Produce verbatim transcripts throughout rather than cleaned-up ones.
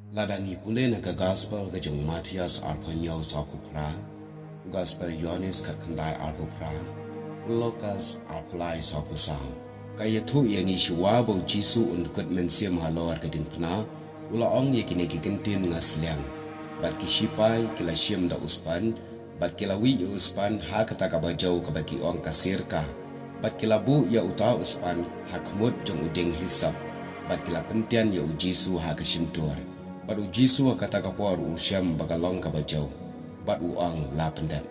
Lada ngi pule na ka Gospel ka jong u Mathaios arphew hynñiew sawphew phra, u Gospel Ïoannis khatkhyndai arphew phra, u Lukas arphew lai sawphew saw. Ka ïathuh ïa ngi shuwa ba u Jisu un dkut mynsiem halor ka diengphna, u la ong ïa kine ki kyntien nga sliang. Bad ki shipai ki la shim da u sponge, bad ki la wih ïa u sponge ha kata kaba jew kaba ki ong ka sirka. Bad ki la buh ïa uta u sponge ha khmut jong u dieng hisop. Bad ki la pyntian ïa u Jisu ha ka shyntur. Bad u Jisu ha kata ka por u shem ba ka long kaba jew. Bad u ong la pyndep.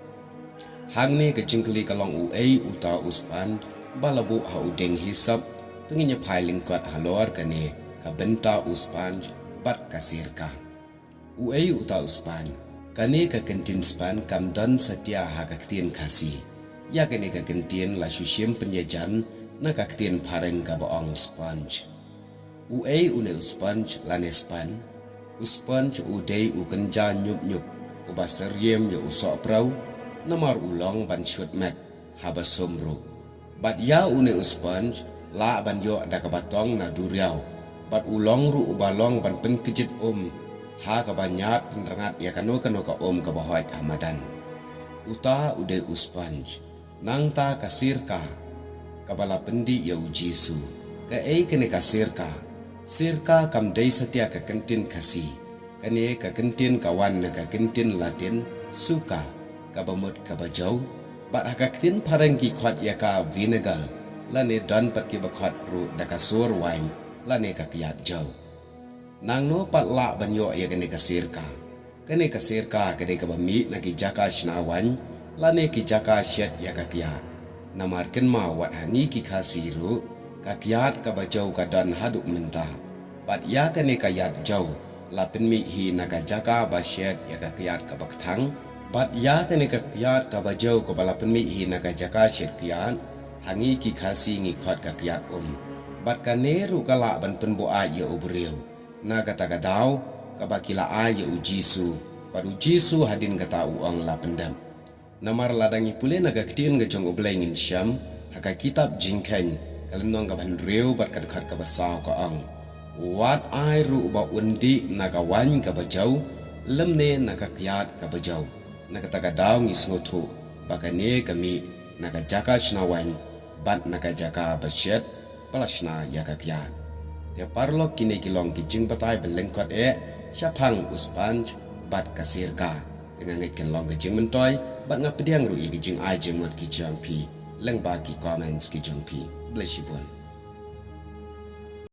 Hangne ka jingkylli ka long uei uta u sponge ba la buh ha u dieng hisop, to ngin ïa phai lyngkot halor kane ka bynta u sponge bad ka sirka. Uei uta u sponge? Kane ka kyntien sponge kam don satia ha ka ktien Khasi. Ïa kane ka kyntien la shu shim pynïajan na ka ktien Phareng kaba ong sponge. Uei une u sponge lane sponge? U sponge u dei u kynja ñiup ñiup, uba syriem ïa u sohprew, namar u long ban shut met haba sum ruh. Bad ïa une u sponge lah ban ïoh da kaba tong na duriaw. Bad u long ruh uba long ban pynkjit um ha kaba ñiad pynrngat ïa kano kano ka um kaba hoit ha madan. Uta u dei u sponge. Nangta ka sirka kaba la pyndih ïa u Jisu. Kaei kane ka sirka? Sirka kam dei satia ka kyntien Khasi. Kane ka kyntien ka wan na ka kyntien Latin succa, kaba mut kaba jew. Bad ha ka ktien Phareng ki khot ïa ka vinegar, lane don pat kiba khot ruh da ka sur waiñ, lane ka kyiad jew. Nangno pat lah ban ïoh ïa kane ka sirka? Kane ka sirka ka dei kaba mih na ki jaka shna waiñ, lane ki jaka shet ïa ka kyiad. Namar kynmaw wat ha ngi ki Khasi ruh, ka kyiad kaba jew ka don haduh mynta. Bad ïa kane ka kyiad jew la pynmih hi na ka jaka ba shet ïa ka kyiad kaba kthang. Bad ïa kane ka kyiad kaba jew kaba la pynmih hi na ka jaka shet kyiad, ha ngi ki Khasi ngi khot ka kyiad um. Bad kane ruh ka lah ban pynbuaid ïa u briew. Na kata ka daw kaba ki la ai ïa u Jisu, bad u Jisu hadien kata u ong la pyndep. Namar lada ngi pule na ka ktien ka jong U Blei ngin shem, ha ka kitab Jingkheiñ, ka lynnong kaba hynriew bad ka dkhot kaba saw ka ong: Wat ai ruh ba un dih na ka waiñ kaba jew, lymne na ka kyiad kaba jew. Na kata ka daw ngi sngewthuh ba kane ka mih na ka jaka shna waiñ, bad na ka jaka ba shet ba la shna ïa ka kyiad. Te paralok, kine ki long ki jingbatai ba lyngkot eh shaphang u sponge bad ka sirka. Te nga ngeit kan long ka jingmyntoi, bad nga pdiang ruh ïa ki jingai jingmut ki jong phi lyngba ki comments ki jong phi. Khublei shibun.